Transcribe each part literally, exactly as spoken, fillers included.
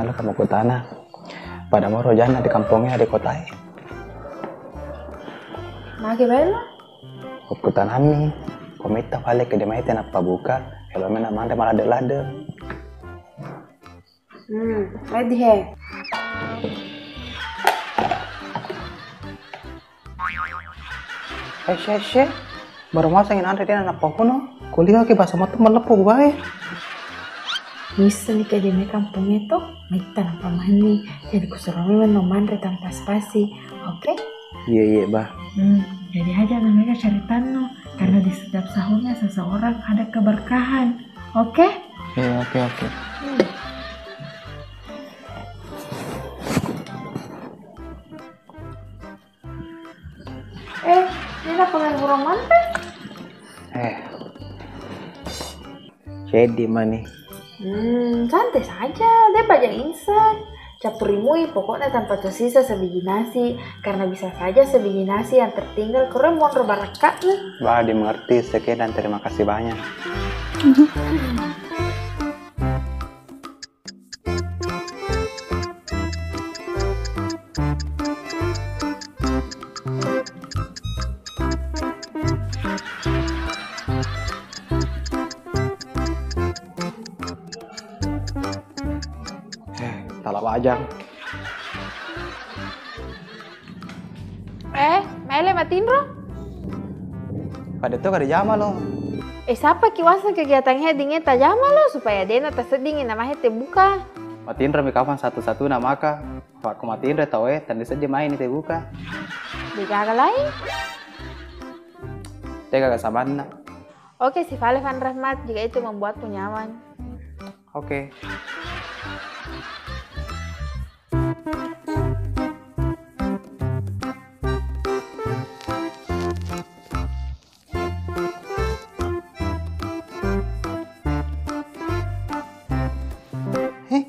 Halo, kamu kutana. Pada moro janna di kampongnya, di kotae. Mage bae lo? Kutana mi, kometta pale ke di mai tena pabuka, kalau mena manre maladde-ladde. Hmm, ready he. Eh, she, she. Baru masang nanre dia anak pahuno. Kuliah ke bahasa matu melepuh bae. Bisa nih kayak di kampungnya tuh. Metta napa mani. Jadi kusuruh memang manre tanpa spasi. Oke? Iya, iya, bah. Hmm, jadi aja namanya cari tanu. Karena di setiap sahurnya seseorang ada keberkahan. Oke? Iya, oke, oke. Hmm. Eh, ini apa main burung mantan? Eh, sedih mani. Hmm, santai saja, dia bajang insan. Cappuri mui, pokoknya tanpa tersisa sebiji nasi, karena bisa saja sebiji nasi yang tertinggal keren monro barakaknya. Bah, dimengerti, sekian dan terima kasih banyak. Eh, tala bajang. Eh, maele matinro? Pada to kada jama lo. Eh, sapa ki waseng kegiatan heading e tajama lo supaya dena taseddingi namahe te buka. Matinro mi kafang satu-satu na maka. Pak ko matinro tau e, tanda seddi maini te buka. Degaga lain? Tega ga samanna. Oke, sifale Fan Rahmat, jika itu membuatmu nyaman. Oke. Heh.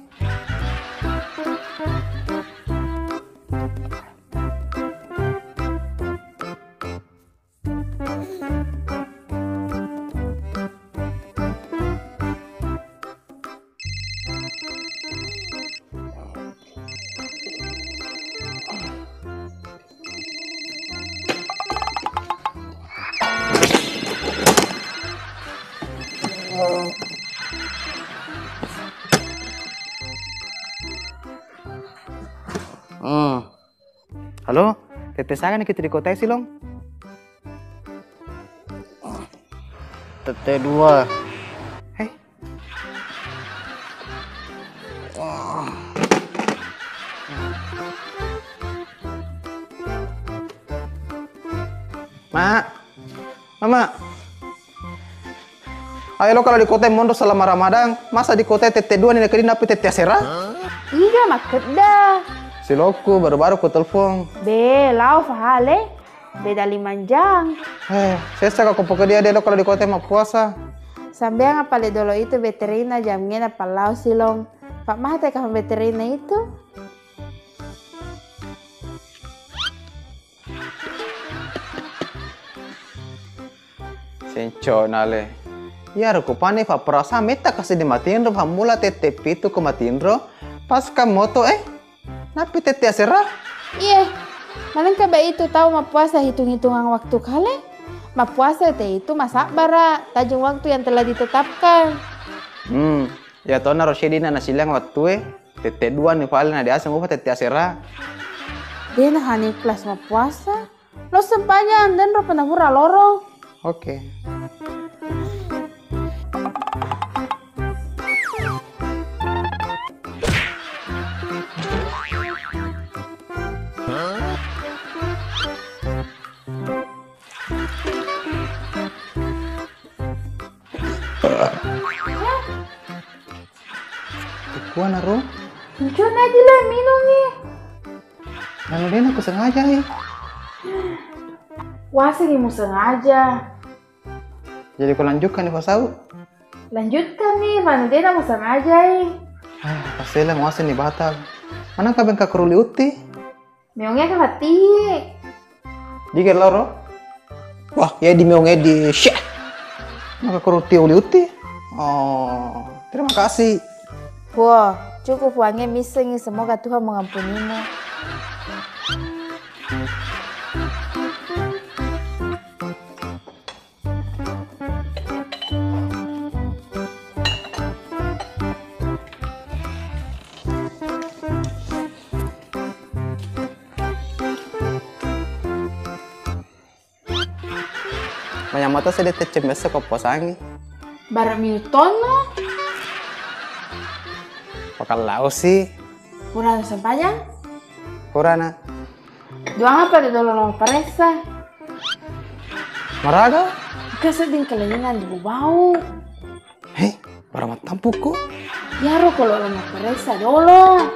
Hmm. Halo, tette sagani kita di kota Silong? Tette dua. Hei. Mak. Mama. Ayo lo kalau di kota monro selama Ramadan, masa di kota tette dua ni nakeddi nappi tette asera? Iga makkedda. Silokku baru-baru ku telepon. Be, lao fahale. Beda lima jam. Eh, sessa ka ko pokok dia, dia lo kalau di kota mau puasa. Sambeang apa le dolo itu baterina jamnya na palao Silong. Pak mate ka baterina itu. Senco nale. Iyaro kupane fa perasaan metta kasi di matinro, fa mula tette pitu ku matinro, pas ka moto eh, nappi tette asera? Iye, malengka be itu tau mappuasa hitung-hitungan waktu kale. Mappuasa te itu masabbara, tajeng waktu yang telah ditetapkan. Hmm, ya tona rosyedina nasilang wattue, tette dua ni fale na diaseng ufa tette asera. Dena hani ikhlas mappuasa. Lo sempajang, denro penabura loro. Oke. Kuana ro? Cucuna aja lah minum nih. Lalu dia aku sengaja eh. Wah, sini mu sengaja. Jadi kau lanjutkan nih pasau? Lanjutkan nih, mana dia mu sengaja eh. Ah, pasti lah muasa nih batal. Mana kau bengkak keruli uti? Meongnya ke mati. Dikit loro. Wah, ya di meong di syeh. Maka kau roti uli uti. Oh, terima kasih. Wah, Cukup, Puangnge missengngi, semoga Tuhan mengampunimu. Manyameng to seddi tecceng besso ko puasangngi. Bara minuttonno. Pakallau si. Purana sempajang? Purana. Duang apa de dolo lo paressa? Maraga? Engka sedding kelainan di bubau. Hei, bara mattampukku. Iyaro ko lo lo mapparessa dolo.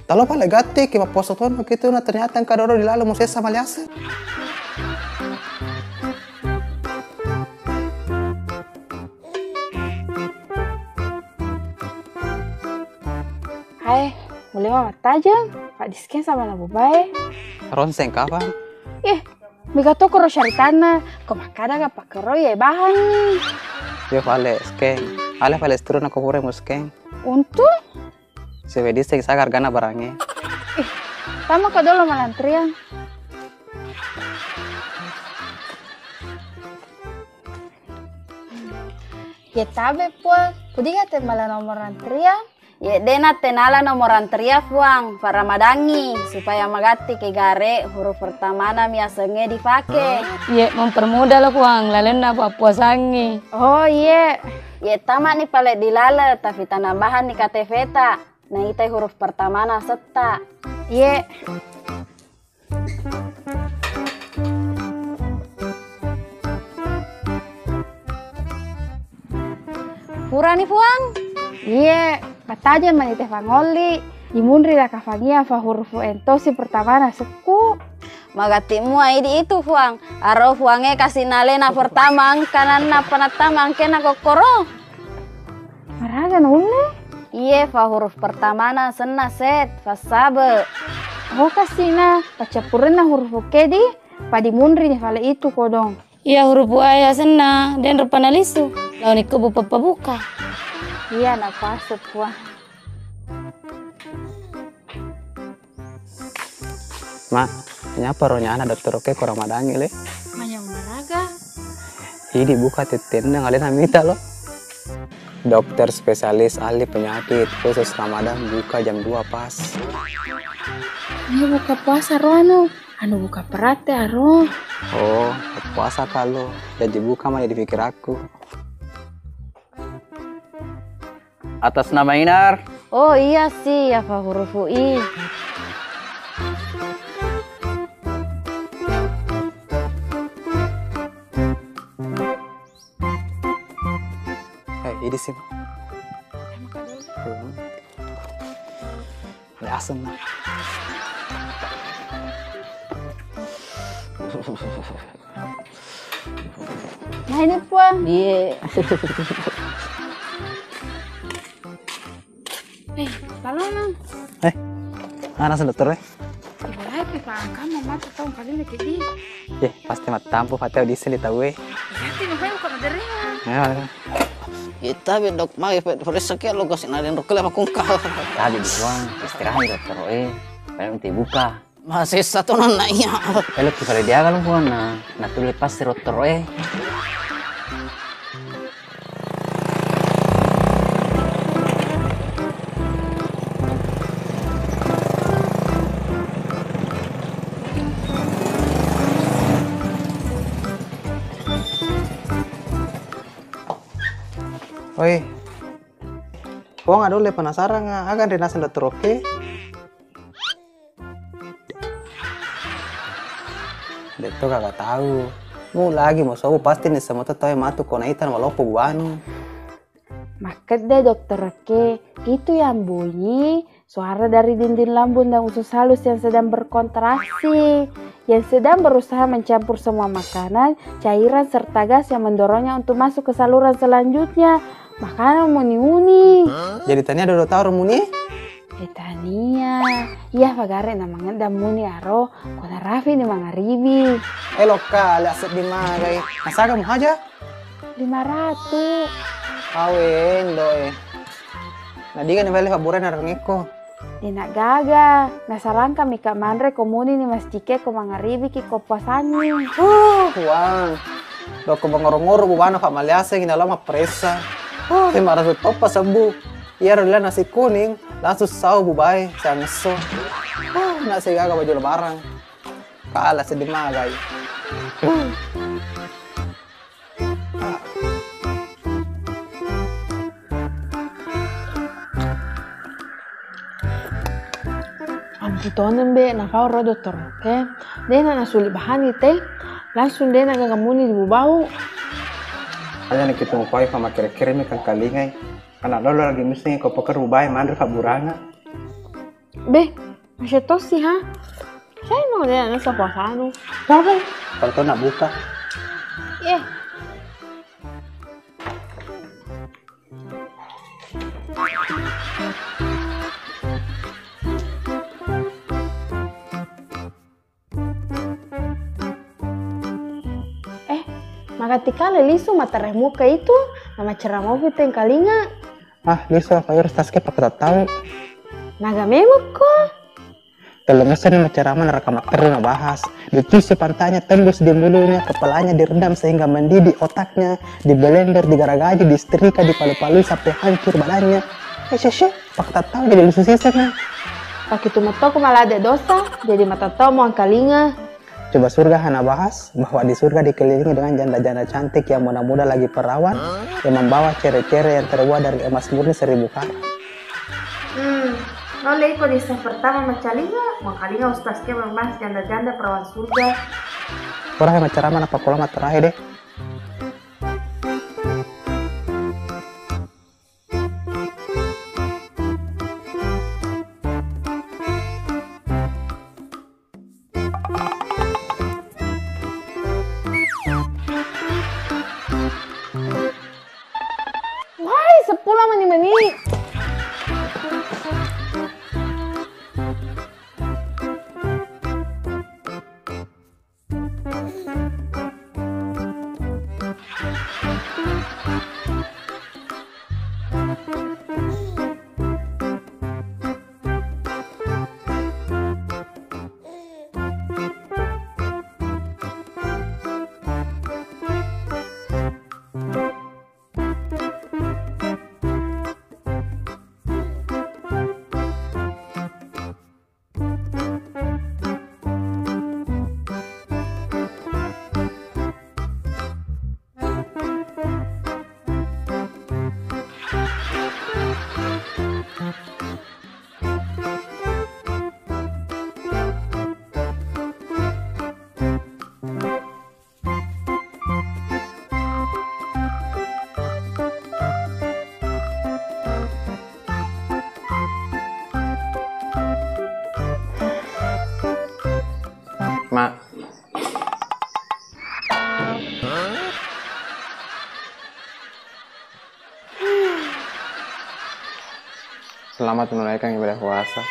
Talo pale gatti ki mapposo tonno kitu na ternyata engka doro di lalo musessa maliase. Hai, mulle ma mattajeng, Pak Disken sama Nabu Bae. Ronseng kapan? Ih, mega to koro syaritanna, ko makkada ga pakkero ye bahanni. Yo pale skeng, ale pale seteruna ko pura mu skeng. Untu? Sewe Disken saga hargana barangnge. Ih, tama ka dolo malantrian. Ye tabe, Puang, pudi ga te mala nomor antrian? Ye dena tenala nomor antrian, Puang, faramadangngi supaya magatti ke gare huruf pertamana miasengnge dipake. Ye mempermudah lo, Puang, lalenna pappuasangngi. Oh, iye. Ye tamani pale di lale, tapi tanabahanni K T P ta. Naitai huruf pertamana setta. Iye. Purani, Puang? Iye, pattaje mani te fangolli. Imunri raka fangia fa huruf entosi pertamana sekku. Magatti mua idi itu, Puang. Aro Puangnge kasi nalena pertama engka nanna panattama engkena kokkoro. Maraga naulle? Iye, fa huruf pertamana senna set, fassabe. Oh, kasina, paccappurenna huruf kedi, padimunri ni fale itu kodong. Iya, huruf A ya senna, den rupa nalisu. Launi kebu pappabuka. Iya, napasut, Puang. Ma, nyapa ro nyana dottoroke ko Ramadangi le? Manyameng maraga? Idi buka tettenneng alena mita lo. Dokter spesialis ahli penyakit khusus Ramadan buka jam dua pas. Ini buka puasa ro anu, anu buka perate aro. Oh, puasa kalo. Jadi buka mah jadi pikir aku. Atas nama Inar. Oh iya sih, ya fa hurufu i. Eh, ini sih. Hmm. Ada asam, nah. Nah, ini, Puang. Iya. Eh, tolong, Nang. Eh, mana sih dokter, eh? Ibu lagi, Pak. Kamu mata tahu kali ini, Kedi. Eh, pasti mattampu, Fatih, di sini tahu, eh. Iya, tidak mau kok menerima. Ya, ya. Kita bedok mai, Pak. Periksa ke lo, kasih nadin rokok apa kungkal. Tadi, Puang, istirahat, dokter, eh. Pengen nanti buka. Masessa to nanna iya. Elo ki fale diaga lo Puang na, na tuli passi rottoro e. Oi. Puang, adolle penasaran, aga nre naseng dottorokke? Detto kagak tahu. Mu lagi mau sobu pasti nisseng moto tau matu ko naita maloppo buanu. Makkedde dokterke, itu yang bunyi suara dari dinding lambung dan usus halus yang sedang berkontraksi, yang sedang berusaha mencampur semua makanan, cairan, serta gas yang mendorongnya untuk masuk ke saluran selanjutnya. Makanan muni-uni. Jadi tania dodo tau muni? Eh, tania. Iya, fagare na mangedda muni aro, ko narafi ni mangaribi. Eh, lokka, ala seddi magai. Nasaga muhaja? Lima ratu. Awe, endo, eh. Nadigani bale fabburana rengekko. Dena gaga, nasarangka mika manre ko muni ni masjike ko mangaribiki ko puasanni. Huh, Puang. Doko mangoro-ngoro bubana fa maliasengi nalo mappressa. Huh, marasu toppa sebbu. Iyaro lila nasi kuning, langsung sau bubae, sangesso. Huh, nasi gaga baju lebaran. Kala seddi magai. Ampu toneng be, nakau ro dottoroke, dena nasuli bahani te, langsung dena gaga muni di bubau. Aja nakitu mupai fa makkere-keremi kangkalingai, kana lolo lagi musingi ko poker bubae manre fabburana. Be, masya tosi ha. Sai no dena nasa puasanu. Apa? Kalau kau nak buka. Ye. Eh, magatti kale lisu matterai muka itu, namacceramau fiteng kalinga. Ah, lisu apa harus taske pakai tahu. Naga memukko. Tellungessanni maccarama narekka matteru nabahas. Ditusuk pantatnya, tembus di mulutnya, kepalanya direndam sehingga mendidih otaknya, di blender, digaragaji, disetrika, dipalu-palui sampai hancur badannya. Eh, syekh, syekh, pakatattau jadi lusu siseng, eh. Pakitu metto ku malade dosa, jadi matattau muangkalinga. Coba surga hana bahas bahwa di surga dikelilingi dengan janda-janda cantik yang muda-muda lagi perawan, yang membawa cere-cere yang terbuat dari emas murni seribu karat. Hmm, lo leiko di stage pertama maccalinga, muangkalinga ustaz ke membahas janda-janda perawan surga. Pura maccarama napakkola matterai deh. Wai, seppulo meni-meni. Ma. Selamat menunaikan ibadah puasa.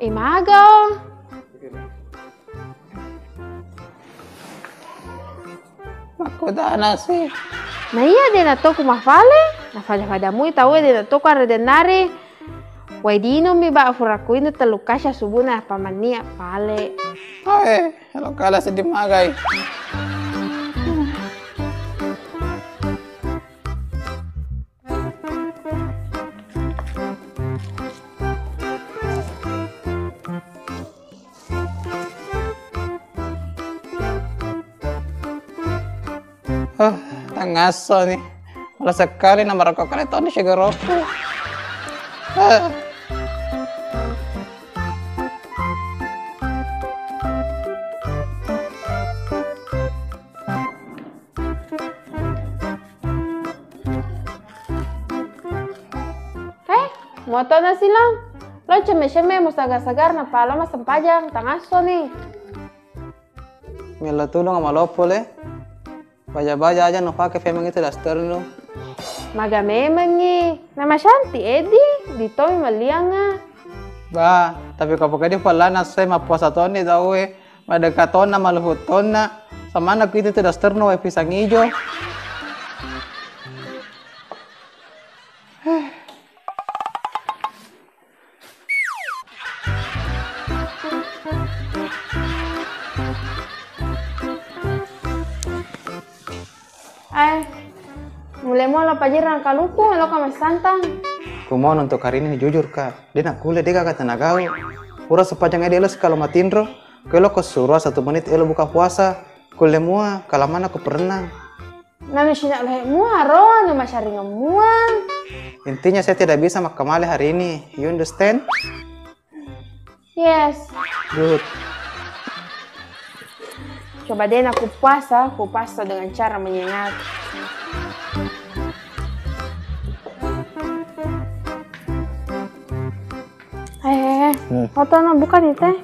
Eh, maga. Makkutanasi. Na iya de' na to ku mafale, na fada-fada mui tau de' na to ku arre dennari. Wai dinung mi ba fura ku inu tellu kasya subuna apa mannia pale. Ae, lo kala seddi magai. Huh, tangasso ni. Mala sekali na marokko kale toni sigaroku. Huh. Eh, muatona silong. Lo cemme-cemme musagar-sagar nappa lo massempajang, tangasso ni. Melo tulung maloppo le. Baja-baja aja nufake femeng itu dasternu. Maga memengngi, namasanti Edi, ditomi mellianga. Ba, tapi ko pokoknya pallana sai mappuasa toni tauwe, madeka tonna maluhut tonna, samana ku itu tu dasterno wae pisang ijo. Eh, mulai muala pajirang kaluku, lo ka massantang. Ku mau nonton karini jujur ka, de nakkulle de gaga tenagau. Pura sepanjang ede lo sekalo matinro, ke lo ko surua satu menit elo buka puasa. Kulle mua, kalamana ku perenang. Nami sina lohe mua ro, anu masyaringan mua. Intinya saya tidak bisa makkamale hari ini. You understand? Yes. Good. Coba deh aku puasa, ku puasa dengan cara menyengat. Eh, eh, eh. Hmm. Foto no buka nih teh.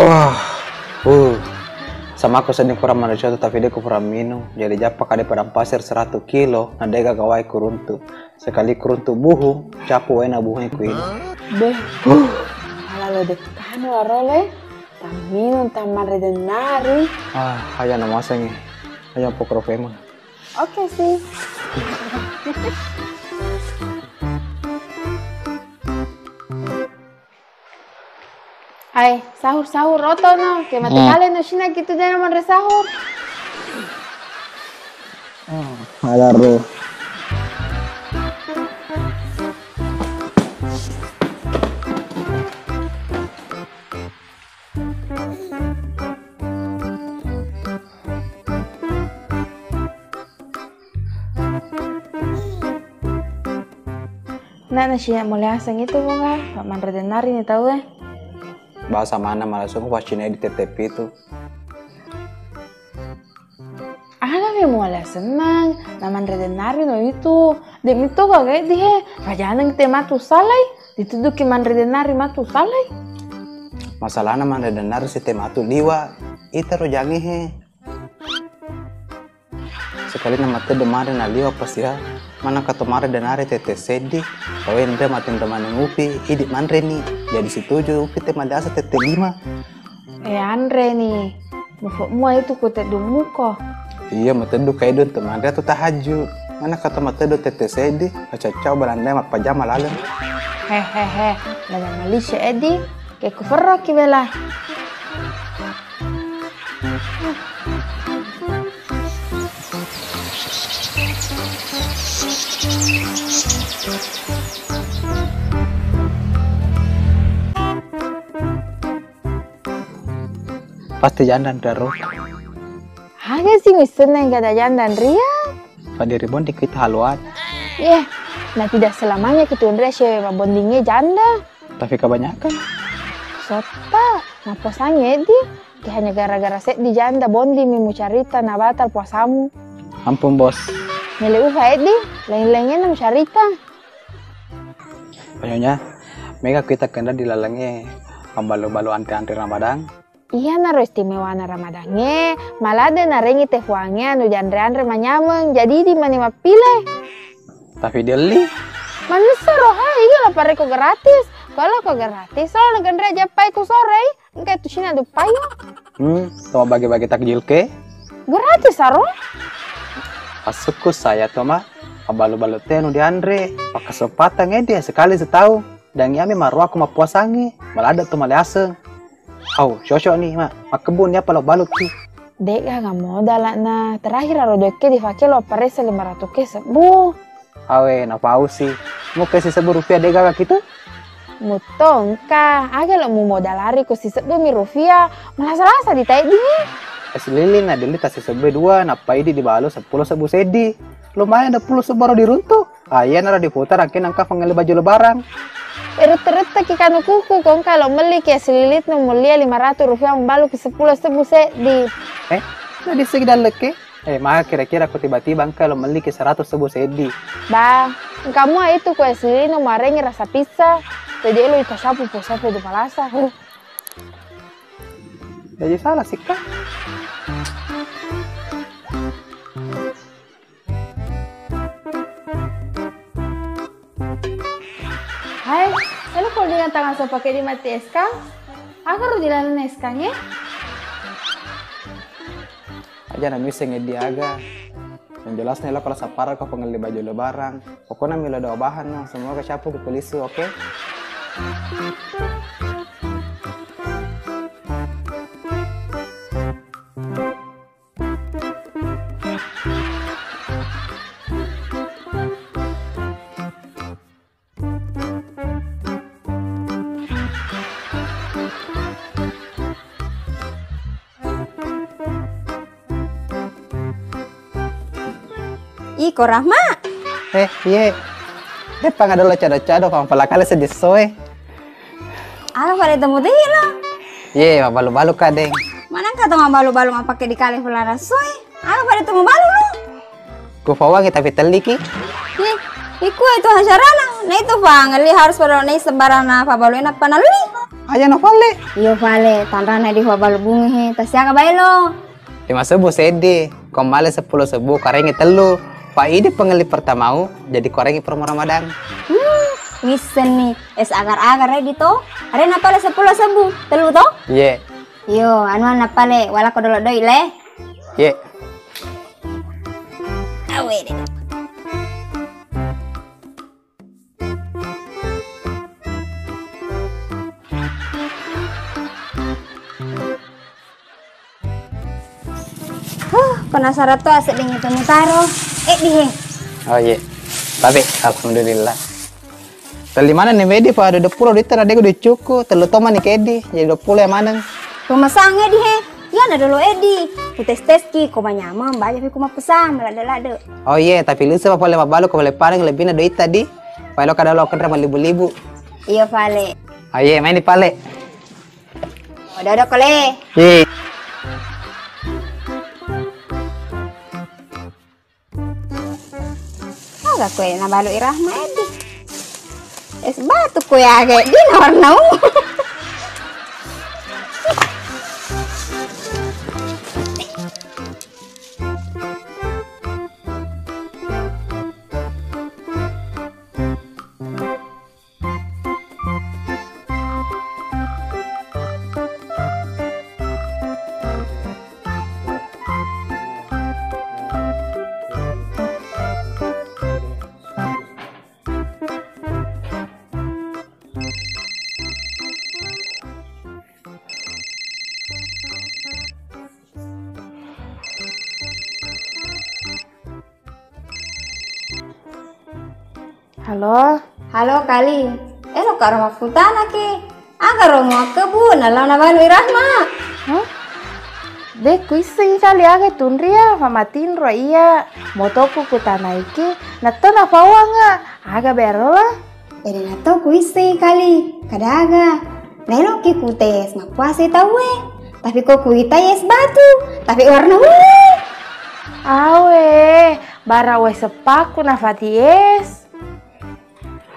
Wah, uh, samaku sedding kurang manre coto tapi de ku kurang minung. Jadi jappa kade padang pasir seratu kilo, na dega gawai kuruntu. Sekali kuruntu buhu, capu waena buhunge ku ini. Beh, ala lo dekkanu aro le, tamminung tammanre dennari. Ah, aja na masengi. Aja pokro fema. Oke sih. Ai, sahur-sahur oto no, ke mate kale no sina kitu jana manre sahur. Ah, halaro. Na, na siap mulai aseng itu bunga, manre dennari ni tau eh. Bahasa mana malah sungguh pas cina di T T P itu. Aga mi muala sennang, na manre dennari no itu. Dek mito gaga di he, rajaneng te matu salai, dituduki manre dennari matu salai. Masalahna manre dennari si te matu liwa, ita ro jangi he. Sekali na matedde mare na liwa pasiha, manaka to mare denare tette seddi, pawe nre matinro maneng upi, idi manreni. Jadi situju upi te madasa tette lima. Eh, anreni. Mufuk mua itu ku teddu muko. Iya, mateddu kaidun tu manre tu tahajju. Manaka to mateddu tette seddi, macacau balandai mappajama laleng. Hehehe, lada malise edi, ke kuferroki bela. Pasti janda nrero. Aga si missenna engka janda nria? Padiri bonding kita haluat. Yeh, na tidak selamanya kita nria si mabondingnge janda. Tapi kebanyakan. Sotta, mapposangi eddi. Ke hanya gara-gara seddi janda bonding mi mucarita na batal puasamu. Ampun, Bos. Mele uha eddi, lain-laingenna mucarita. Panyonya, mega kita kenda di lalengnge pabbalu-balu antre-antre Ramadan. Iyanaro istimewana Ramadangnge, malade narengi te fuangnge anu janre-anre manyameng, jadi idi mani mappile. Tapi dielli. Manessa roha, iya la pareko gratis. Kalau ko gratis, solo nagenre jappai ku sorei, engka tu sina duppayo. Hmm, to bagi-bagi takjil ke? Gratis aro? Masukku saya to ma, pabbalu-balu te anu dianre, pakkasempatang edi sekali setahun. Dan iyami maruaku mappuasangi, malada tu maleaseng. Au, cocok ni, Ma. Makkebbu ni apa lo baluki? De'gaga modala'na. Terakhir aro doikke difake lo apparessa lima ratu ke sebbu. Awe, napausi. Muke sisebbu rupiah de'gaga kitu? Mutto engka, aga lo mumodalari ko sisebbu mi rupiah, malasa-lasa ditaeddi. Es lilin na dili tasisebbu dua, nappa idi dibalu seppulo sebbu seddi. Lumayan dua puluh sebbu ro diruntu. Ah, iyanaro diputar angke nangka fangale baju lebaran. Irutta-ruttaki kanukuku, ko engka lo melli ki es lilin nu mulia lima ratus rupiah, membalu ki seppulo sebbu seddi. Eh, na dissigi dallekki? Eh, maka kira-kira ko tiba-tiba engka lo melli ki seratus sebbu seddi. Ba, engka mua itu ko es lilin nu marengi rasa pizza. Jadi lo ita sapu po sapu di malasa. Jadi salah sikka. Hai, elo ko dengan tangan so pake di mati eskang? Aga ro di laleng eskang e? Aja na misseng eddi aga. Yang jelasnya lo kalau sapara ko pengelli baju lebaran. Pokoknya milo doa bahan no. Semoga capu ku kulisu, oke? Iko Rahma. Eh, iye. Depa ngadolo cado-cado, pang pala kale seddi soe. Aga pale temu tehi lo? Ye, mabbalu-balu ka, Deng. Manengka to mabbalu-balu mappake di kale fulara soe? Aga pale temu balu lo? Ku pawangi tapi telliki. Ye, iku itu hasarana. Na itu pangelli harus pada nai sebarana pabalu enak panalli. Aja no pale. Iyo pale, tanrana di pabalu bungi he. Tasiaga bae lo. Lima sebbu seddi, ko male seppulo sebbu, karengi tellu. Pa idi pengelli pertamau, jadi korengi promo Ramadan. Hmm, wissenni es agar-agar e di to. Arena pale seppulo sebbu, tellu to? Iye. Iyo, anu na pale, walako dolo doi le. Iye. Awe de. Huh, penasaran to asedding itu mutaro. Eh, di he. Oh, iye. Tapi, alhamdulillah. Telli maneng ni Medi, pa dua puluh duitta na dego duit cuku, tellu to mani kedi, jadi dua puluh ya maneng. Pemasang edi he. Iyana dolo edi. Ku tes-tes ki, ko manyameng, baja pi ku mappesang, maladde-ladde. Oh iye, tapi lusa pa pole mabbalu ko pole pareng lebbi na duitta di. Pai lo kada lo kenre mallibu-libu. Iyo pale. Oh iye, maini pale. Odo-odo kole. Iye. Aga kue nabalu i Rahma edi. Es batu kue aga edi na warna ungu. Halo? Halo, Kali. Elo ka ro makkutanaki. Aga ro muakkebu nalao nabalu i Rahma? Hah? De kuissengi Kali aga tunria, fa matinro iya. Motoku kutanaiki, natto napauanga. Aga berola? Ede natto kuissengi Kali. Kadaga? Naeloki kutes, mappuasai tauwe. Tapi ko kuitai es batu, tapi warna ungu. Awe, bara wae seppaku nafati es.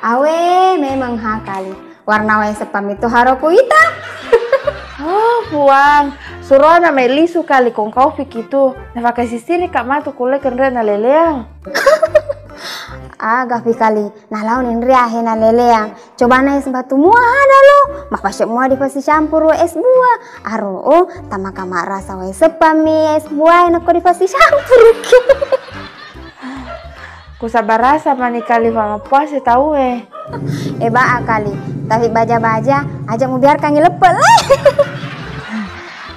Awe, memang ha Kali. Warna wae seppammi tu haro kuita. Oh, Puang, suroana mai lisu Kali kong kau pikitu. Nafakasisiri ka matu kulle kenre na leleang. Aga pi Kali. Nalao ninria hena leleang. Cobana es batu mua hana lo. Mapasya mua dipasicampuru es buah. Aro o, tamaka marasa wae seppami es buah e nakko dipasicampuru. Kusabarasa mani Kali fa mappuasa tau e. Eba a Kali, tapi baja-baja aja mubiarkangi leppe.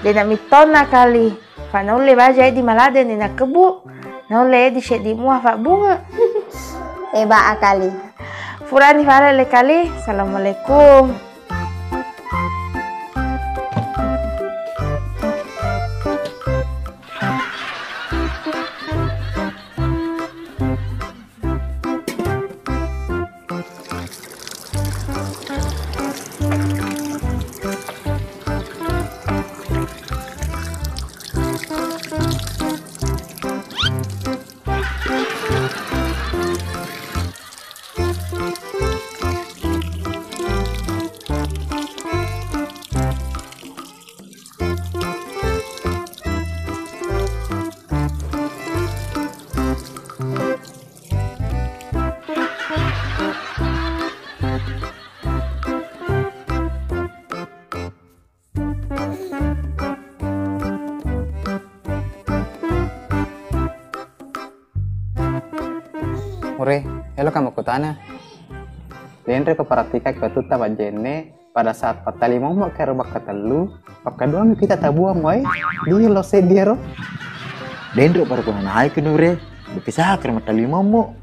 Dena mittonna Kali. Fa naulle baja edi maladeni nakkebu, naulle edi seddi mua fa bunge. Eba a Kali. Furani fale le Kali. Assalamualaikum. Re, eloka makkutana. Denre ko perhatikaki wettutta majjenne, pada saat pattalimammu kero bakka tellu, bakka duami kita tabuang wae, dia lo seddi ero. Denre pada kuna naik nu re, bekke sakre mattalimammu.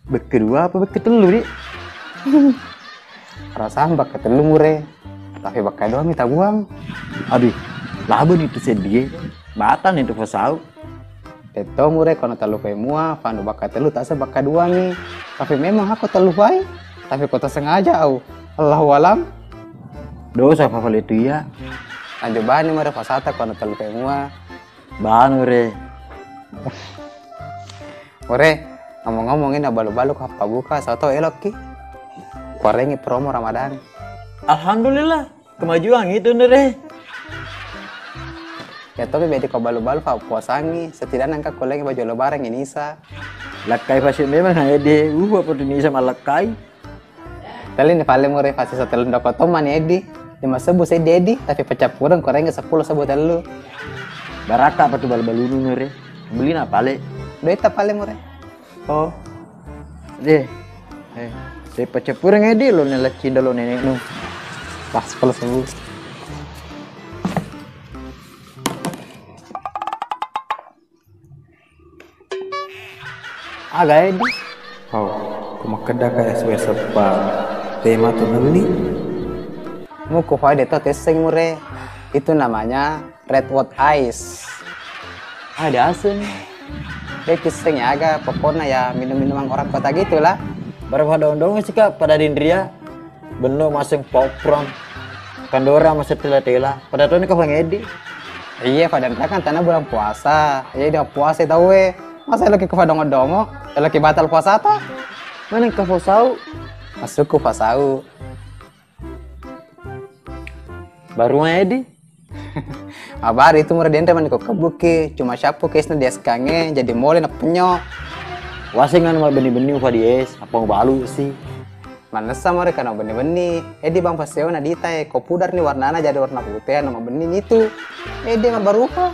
Bekke dua apa bekke tellu, Dik? Perasaan bekke tellu mure, tapi bekke dua mi tabuang. Aduh, labani tu seddie, batani tu fasau. Tetto mure kono tellu pe mua, fanu bekke tellu tase bekke dua mi. Tapi memang aku tellu fai, tapi ko sengaja au. Allahu alam. Dosa fa fale tu iya. Anjo bani mure fasata kono tellu pe mua. Banu re. Ore, ngomong-ngomong ini balu-balu ko happabuka, sao tau elokki. Kuarengi promo Ramadan. Alhamdulillah, kemajuan itu nure. Ya tapi bedi ko balu-balu fa puasangi, setidaknya engka kulengi baju lebaran ini sa. Lakkai pasti memang ha ede, uh apa tu nisa malakkai. Tali ni paling mure fasi satellu doko tomani eddi. Lima sebbu seddi eddi, tapi pecappureng kuarengi seppulo sebbu tellu. Baraka apa tu balu-balunu nure? Beli na pale. Doita pale mure. Oh. Deh. Eh, saya pecappureng eddi lo nela cinda lo neneknu. Pas seppulo sebbu. Aga eddi? Oh, ko makkedaka es wes seppa tema tu nelli? Muku fai de to tesseng mure. Itu namanya red what ice. Ada aseng. De kisseng aga, pokoknya ya minum-minuman orang kota gitulah. Berapa dong-dong sih kak pada dindria? Benno maseng popram. Kandora maseng tela-tela. Pada toni ka fangeddi. Iya, pada kan tanah bulan puasa. Iya, dia puasa tau e. Masa lagi ke fadongo-dongo, lagi batal puasa ta? Mana ke fosau? Masukku fasau. Baru eddi. Abari itu mura denre mani ko kebbuki, cuma syappu kesna di es kange, jadi mole na penyo. Waseng anu mal benni-benni ufa di es, apa mau balu sih? Manessa more kana benni-benni, eddi bang paseo na dita e, ko pudar ni warnana jadi warna putih, anu mabenni nitu. Eddi mabaruka.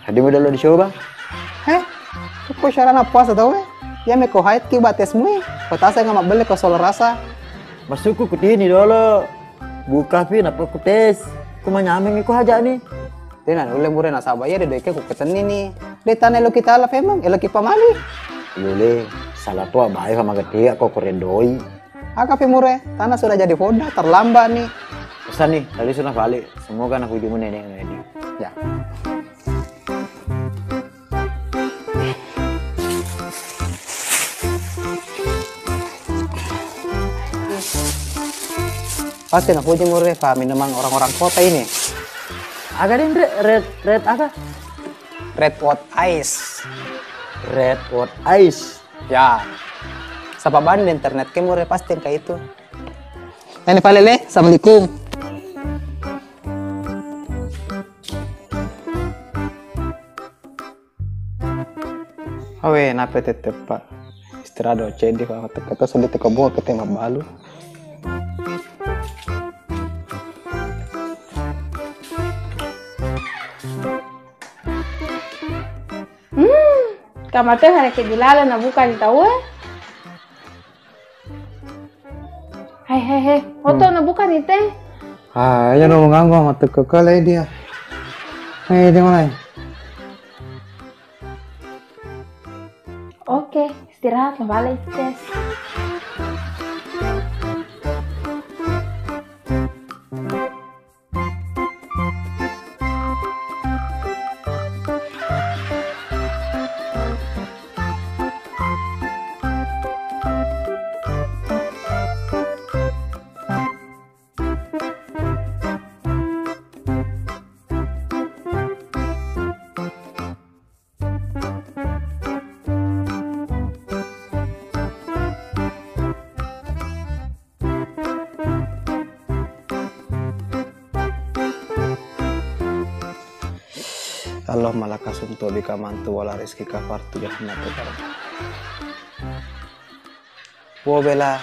Tadi modal lo dicoba? Heh, ko syarana puasa tau e. Ya me ko haid ki ba tes mui. Ko tasa nga mabbelle ko solo rasa. Masukku kutini dolo. Buka pi napa ku tes. Ku manyameng ko haja ni. Tena nulle mure nasaba iya de doike ku ketenni ni. De tana elo kita ala femeng, elo ki pamali. Yule, salah tua bae fa magetia ko kurendoi. Aga pi mure, tanah sudah jadi foda, terlambat nih. Pesan nih, tadi sudah balik. Semoga anak ujungmu nenek Edi. Ya. Pasti anak ujung mure, Pak, minuman orang-orang kota ini. Aga deh, Ndre, red, red aga? Red what ice. Red what ice. Ya. Sapa bani di internet ke mure pasti engka itu. Ini pale le, assalamualaikum. Awe, nape tette, Pak? Istirahat do ceddi, Pak. Teka to seddi teko boa kete mabbalu. Hmm, kamate hareke bilala na bukan tau e. Hai, hai, hai. Oto na bukan ite. Ah, iya no nganggo matu kekele dia. Eh, dia mana? Oke, istirahat, balik, Ces. Allahumma laka sumtu bika mantu wala rizqika fartu jahannam. Wo bela,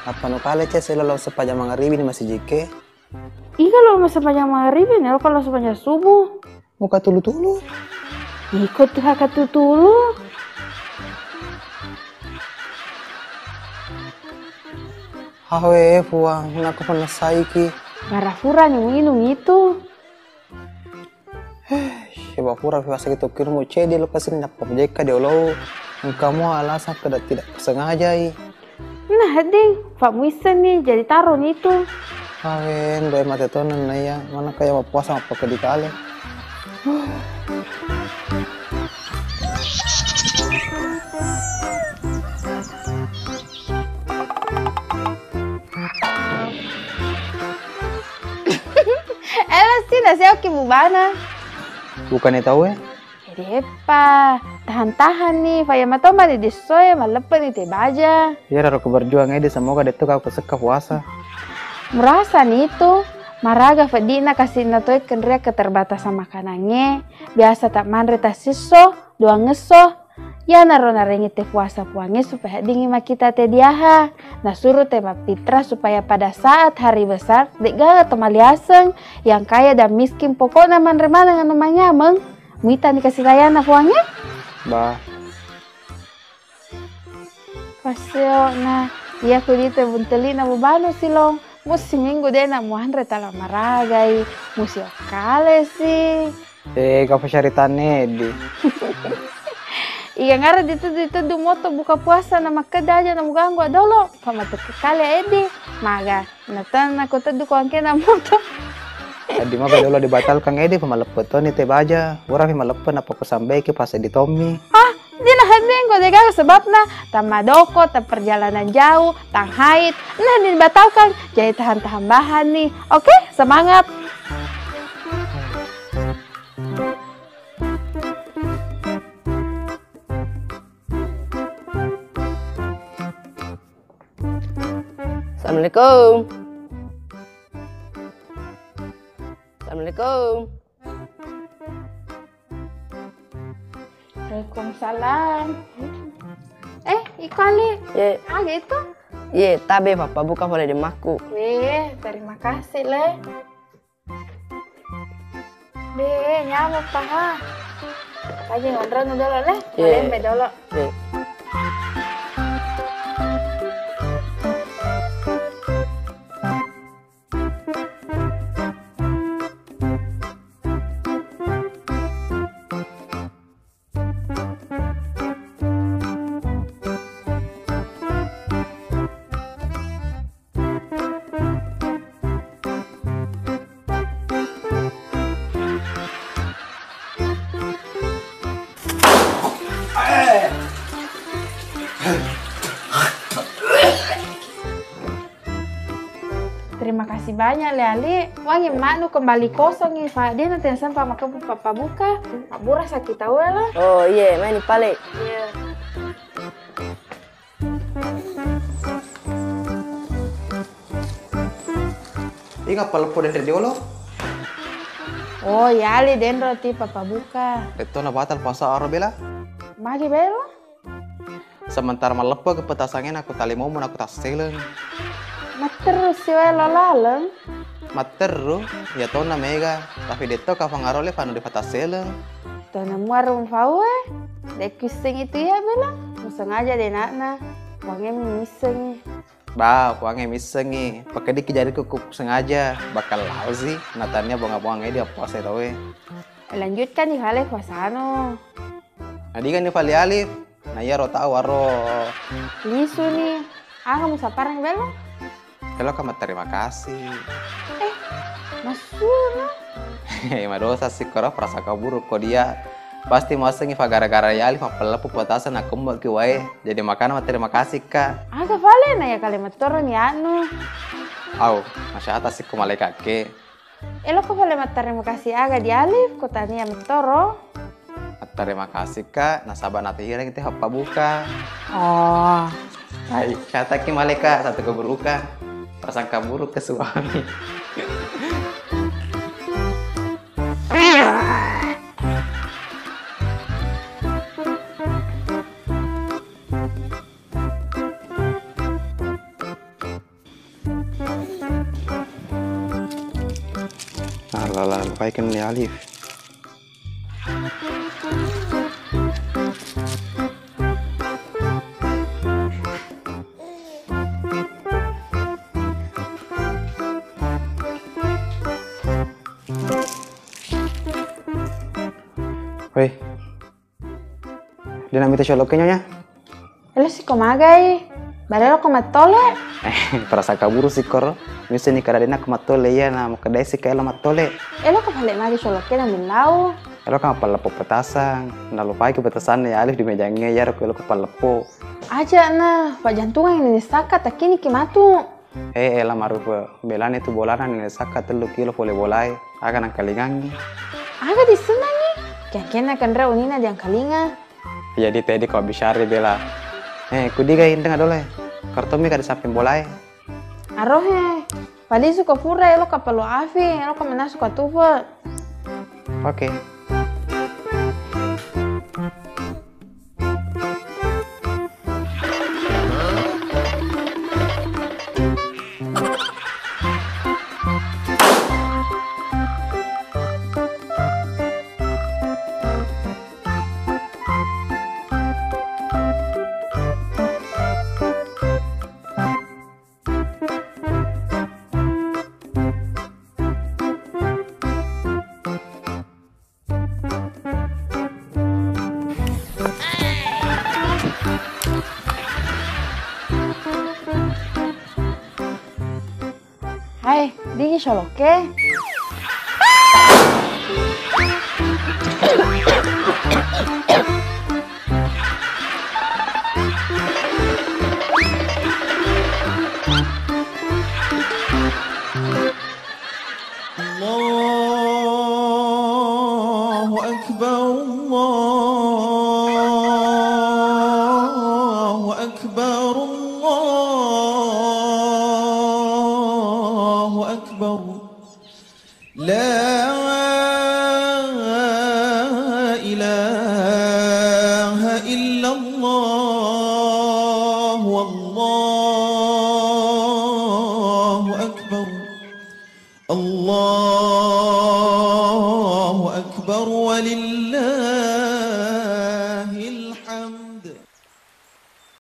apa nu kale ce selo lo sepanjang mangaribi ni masijike? Iga lo sepanjang mangaribi ni, lo kalau sepanjang subuh. Muka tulu-tulu. Iko tu haka tulu-tulu. Awe Puang, nako penessaiki. Bara furani muinung itu. Heh, coba pura puasa gitu kirim cedi lo kasih nappa jekka di olo. Engkamu alasan kada tidak sengajai. Nah, ding, Pak muiseng nih, jadi taro nih itu. Awe, doi mate tonen na iya, mana kaya mau puasa apa ke dikale. Ela sih, nasi oki bubana. Bukannya tahu ya? Jadi eppa, tahan-tahan nih, faya matoma di dissoe, malleppe nih teh baja. Iya raro ku berjuang edi, semoga detto kau kusekka puasa. Merasa nih itu, maraga feddi'na kasih na toe kenria keterbatasan makanangnge, biasa tak manre tasisso, doang esso. Iyanaro narengi te puasa puangnge supaya heddingngi makkita te diaha. Nasuru te mappitra supaya pada saat hari besar, de'gaga to maliaseng, yang kaya dan miskin, pokokna manre maneng anu manyameng. Muitani kasih sayana puangnge? Bah. Paseo na, iya kudite bunteli na bubanu silong. Musi minggu de na muanre tala maragai. Musi okkale sih. Eh, kapa caritanna Edi? Iya ngara diteddu-teddu moto buka puasa na makkeda aja na muganggu dolo. Pamatekka kale Edi. Maga. Natana ko teddu ko angkena moto. Edi maga dolo dibatalkan Edi, pamaleppe toni te baja. Ura fi maleppe na poko sambeki pas Edi tommi. Ah, dina hedding ko degaga sebabna tamma doko, ta perjalanan jauh, tang haid. Nah, dibatalkan. Jadi tahan-tahan bahan nih. Oke, semangat. Assalamualaikum. Assalamualaikum. Waalaikumsalam. Eh, iko Ali. Ye. Ah, gitu. Ye, tabe papa buka pole demakku. Weh, terima kasih, Le. Be, nyamuk paha. Aja ngonrong dulu, Le. Ye. Malembe dulu. Ye. Terima kasih banyak, Le Ali. Wangi manu kembali kosong, Ifa. Dia nanti sempat makan papa buka. Abura sakit tahu lah. Oh, iya, main pale. Iya. Inga paleppo denre diolo. Oh, iya, Ali denro ti papa buka. Detto na batal puasa aro bela. Magi bela? Sementara malleppo ke petasange naku tali momo naku tasseleng. Matterru siwae lo laleng. Matterru, iya tonna mega, tapi detto kafang aro le fanu de patasseleng. Tona muarung fau e, de kuisseng itu iya bela. Musengaja de nakna, wange missengi. Ba, puangnge missengngi, pakediki jariku ku sengaja, bakal lao si, natania bonga-bonga di appuasa tauwe. Lanjutkan di fale puasano. Nadiga ni fale Alif, na iyaro tau waro. Lisu ni, aga musappareng belo? Eloka matterima kasih. Eh, massuno. Madosa sikkoro prasangka buruk ko dia. Pasti muassengngi fa gara-gara ya Alif mappeleppu petasan nakkumbeki wae. Jadi makana matterima kasih ka. Aga fale na ya kale mattoro ni anu. Au, masyata sikko malaika ke. Eloko fale matterima kasih aga di Alif ko tania mattoro. Matterima kasih ka nasaba natehireng te happa buka. Oh. Hai, syataki malaika satu keburukan. Prasangka buruk ke suami. Alala, lupai kenni Alif. Woi, de' namita colokke, Nyonya? Elo siko magai, barelo ko mattole. Eh, perasa kaburu sikoro. Misi ni kada dena ko mattole iya na makkedai sika elo mattole. Elo ko pale magi colokke na millau. Elo ka mapalleppo petasang, nalupai ke petasanna ya alif di mejangnge, iyaro ko elo ko palleppo. Aja na, pajjantungan ini saka takkini ki matu. Eh, ela marupa, belani tu bolana nene sakka tellu kilo pole bolae. Aga nangkalingangngi? Aga dissenangngi? Kiangkenna kenre unina diangkalinga. Jadi tedi ko bisyari bela. Eh, kudiga indeng adole. Kartomi kada samping bolae. Arohe, palisu ko pura elo ka palo afi, elo ka manasu ka tufa. Oke. Hai, digi soloke? الله أكبر، الله أكبر، الله أكبر. لا إله إلا الله، والله أكبر. الله أكبر ولله